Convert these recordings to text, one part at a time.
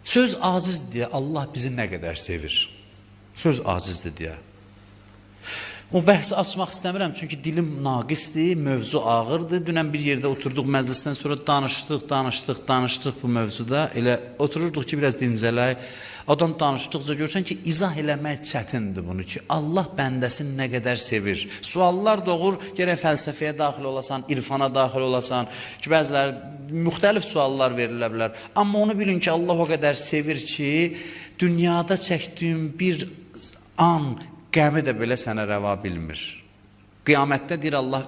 Söz acizdir deyə Allah bizi nə qədər sevir. Söz acizdir deyə. O bəhsi açmaq istəmirəm, çünki dilim naqisdir, mövzu ağırdır. Dünən bir yerdə oturduq, məclisdən sonra danışdıq, danışdıq, danışdıq bu mövzuda. Elə otururduq ki, biraz dincələk. Adam danışdıqca görsən ki, izah eləmək çətindir bunu ki, Allah bəndəsini nə qədər sevir. Suallar doğur, gərək fəlsəfəyə daxil olasan, irfana daxil olasan ki, bəziləri müxtəlif suallar verilə bilər. Amma onu bilin ki, Allah o qədər sevir ki, dünyada çəkdiyim bir an qəmi də belə sənə rəva bilmir. Qiyamətdə deyir Allah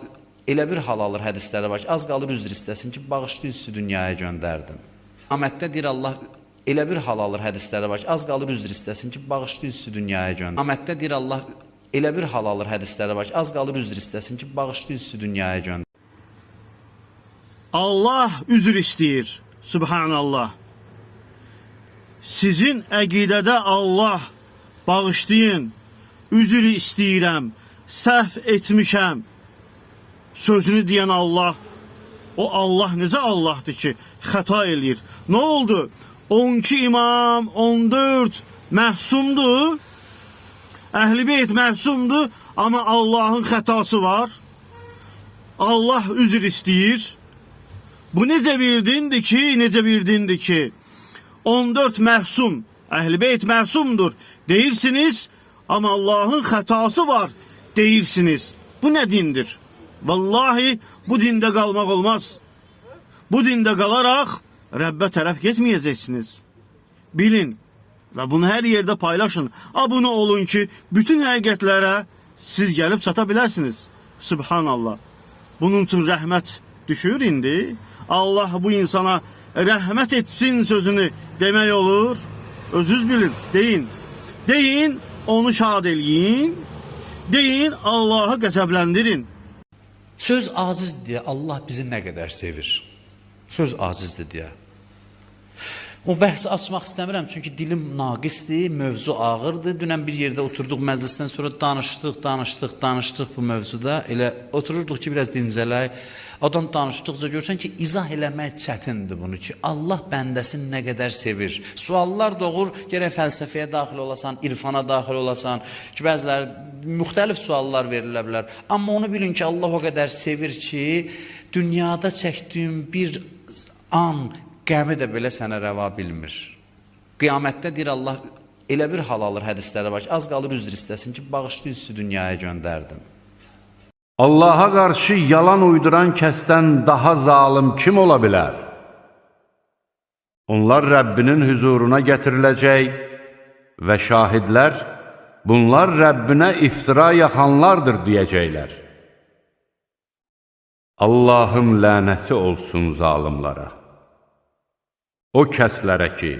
elə bir hal alır, hədislərdə var ki, az qalır üzr istəsin ki, bağışlayın, sizi dünyaya göndərdim. Qiyamətdə deyir Allah elə bir hal alır, hədislərdə var ki, az qalır üzr istəsin ki, bağışlayın, sizi dünyaya göndərdim. Qiyamətdə deyir Allah elə bir hal alır, hədislərdə var ki, az qalır üzr istəsin ki, bağışlayın, sizi dünyaya göndərdim. Allah üzr istəyir. Subhanallah. Sizin əqidədə Allah bağışlayın, üzr istəyirəm, səhv etmişəm sözünü deyən Allah, o Allah necə Allahdır ki, xəta eləyir? Nə oldu? 12 imam, 14 məhsumdur. Əhl-i beyt məhsumdur, amma Allahın xətası var. Allah üzr istəyir. Bu necə bir dindir ki, necə bir dindir ki, 14 məhsum, Əhl-i beyt məhsumdur deyirsiniz, amma Allahın xətası var deyirsiniz. Bu nə dindir? Vallahi bu dində qalmaq olmaz. Bu dində qalaraq Rəbbə tərəf getməyəcəksiniz. Bilin və bunu hər yerdə paylaşın. Abunə olun ki, bütün həqiqətlərə siz gəlib çata bilərsiniz. Subhanallah. Bunun üçün rəhmət düşür indi. Allah bu insana rəhmət etsin sözünü demək olur. Özünüz bilin, deyin. Deyin, onu şad eləyin. Deyin, Allahı qəzəbləndirin. Söz acizdir deyə Allah bizi nə qədər sevir. Söz acizdir deyə. O bəhsi açmaq istəmirəm, çünki dilim naqisdir, mövzu ağırdır. Dünən bir yerdə oturduq, məclisdən sonra danışdıq, danışdıq, danışdıq bu mövzuda. Elə otururduq ki, biraz dincələk. Adam danışdıqca görsən ki, izah eləmək çətindir bunu ki, Allah bəndəsini nə qədər sevir. Suallar doğur, gərək fəlsəfəyə daxil olasan, irfana daxil olasan ki, bəziləri müxtəlif suallar verilə bilər. Amma onu bilin ki, Allah o qədər sevir ki, dünyada çəkdiyim bir an qəmi də belə sənə rəva bilmir. Qiyamətdə deyir Allah elə bir hal alır, hədislərdə var ki, az qalır üzr istəsin ki, bağışlayın, sizi dünyaya göndərdim. Allaha qarşı yalan uyduran kəsdən daha zalım kim ola bilər? Onlar Rəbbinin hüzuruna gətiriləcək və şahidlər, bunlar Rəbbinə iftira yaxanlardır deyəcəklər. Allahın lənəti olsun zalimlara. O kəslərə ki,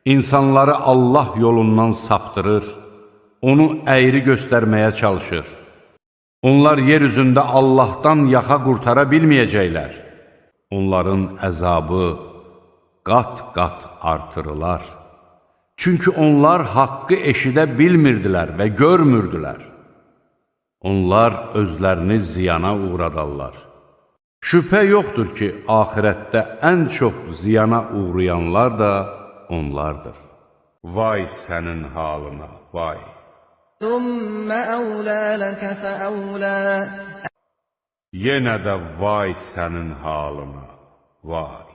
insanları Allah yolundan saptırır, onu əyri göstərməyə çalışır. Onlar yer üzündə Allahdan yaxa qurtara bilməyəcəklər. Onların əzabı qat-qat artırılar. Çünki onlar haqqı eşidə bilmirdilər və görmürdülər. Onlar özlərini ziyana uğradarlar. Şübhə yoxdur ki, axirətdə ən çox ziyana uğrayanlar da onlardır. Vay sənin halına, vay! ثم أولى لك فأولى. Yenə də vay sənin halına, vay!